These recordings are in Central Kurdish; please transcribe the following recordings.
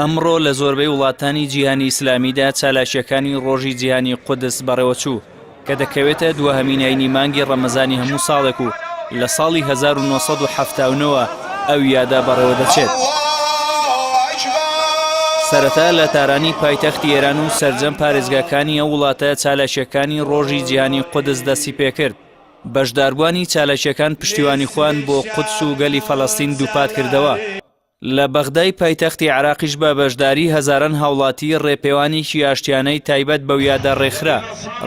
ئەمڕۆ لە زۆربەی وڵاتانی جیهانی ئیسلامیدا چالاکییەکانی ڕۆژی جیهانی قودس بەڕێوەچوو کە دەکەوێتە دواهەمین هەینی مانگی ڕەمەزانی هەموو ساڵێک و لە ساڵی 1970ەوە ئەو یادە بەڕێوەدەچێت. سەرەتا لە تارانی پایتەختی ئێران و سەرجەم پارێزگاکانی ئەو وڵاتە چالاکییەکانی ڕۆژی جیهانی قودس دەستی پێکرد. بەشداربووانی چالاکییەکان پشتیوانی خۆیان بۆ قودس و گەلی فەلەستین دووپات کردەوە. لە بەغدای پایتەختی عێراقیش بە بەشداری هەزاران هاوڵاتی ڕێپێوانێکی ئاشتیانەی تایبەت بەو یادە ڕێکخرا.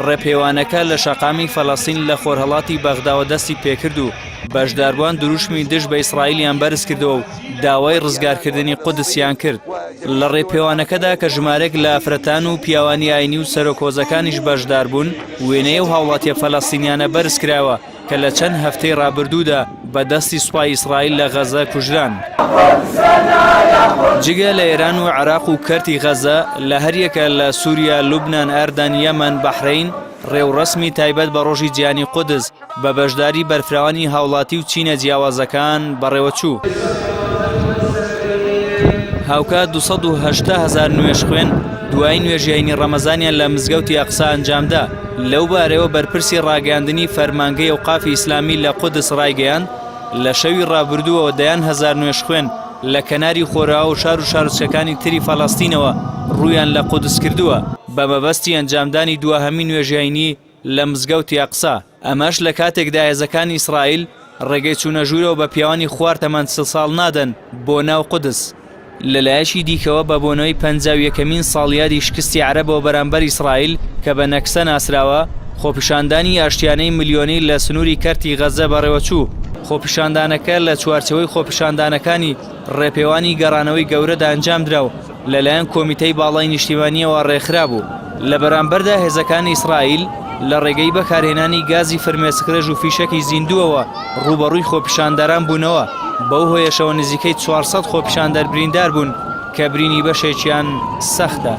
ڕێپێوانەکە لە شەقامی فەلەستین لە خۆرهەڵاتی بەغداوە دەستی پێکرد و بەشداربووان دروشمی دژ بە ئیسرائیلیان بەرزکردەوە و داوای ڕزگارکردنی قودسیان کرد. لە ڕێپێوانەکەدا کە ژمارەیەک لە ئافرەتان و پیاوانی ئاینی و سەرۆک هۆزەکانیش بەشداربوون، وێنەی ئەو هاوڵاتیە فەلەستینیانە بەرزکرایەوە کە لە چەند هەفتەی ڕابردوودا بە دەستی سوپای ئیسرائیل لە غەزە کوژران. جگە لە ئێران و عێراق و کەرتی غەزە، لە هەریەکە لە سووریا، لوبنان، ئەردەن، یەمەن، بەحرەین، ڕێوڕەسمی تایبەت بە ڕۆژی جیهانی قودس بە بەشداری بەرفراوانی هاوڵاتی و چینە جیاوازەکان بەڕێوەچوو. هاوکات 280 هەزار نوێژخوێن دوایین نوێژی هەینی ڕەمەزانیان لە مزگەوتی ئەقسا ئەنجامدا. لەو بارەیەوە بەرپرسی ڕاگەیاندنی فەرمانگەی ئەوقافی ئیسلامی لە قودس ڕایگەیاند، لە شەوی ڕابردووەوە دەیان هەزار نوێژخوێن لە کەناری خۆرئاوا و شار و شارۆچکەکانی تری فەلەستینەوە ڕوویان لە قودس کردووە بە مەبەستی ئەنجامدانی دواهەمین نوێژی هەینی لە مزگەوتی ئەقسا. ئەمەش لە کاتێکدا هێزەکانی ئیسرائیل ڕێگەی چوونە ژوورەوە بە پیاوانی خوار تەمەن 40 ساڵ نادەن بۆ ناو قودس. لەلایەکی دیکەوە بە بۆنەی 51ەمین ساڵیادی شکستی عەرەبەوە بەرامبەر ئیسرائیل کە بە نەکسە ناسراوە، خۆپیشاندانی ئاشتیانەی ملیۆنی لە سنووری کەرتی غەززە بەڕێوەچوو. خۆپیشاندانەکە لە چوارچێوەی خۆپیشاندانەکانی ڕێپێوانی گەڕانەوەی گەورەدا ئەنجامدرا و لەلایەن کۆمیتەی باڵای نیشتیمانییەوە ڕێکخرابوو. لە بەرامبەردا هێزەکانی ئیسرائیل لە ڕێگەی بەکارهێنانی گازی فرمێسکڕێژ و فیشەکی زیندووەوە ڕووبەڕووی خۆپیشاندەران بوونەوە، بەو هۆیەشەوە نزیکەی 400 خۆپیشاندەر بریندار بوون کە برینی بەشێکیان سەختە.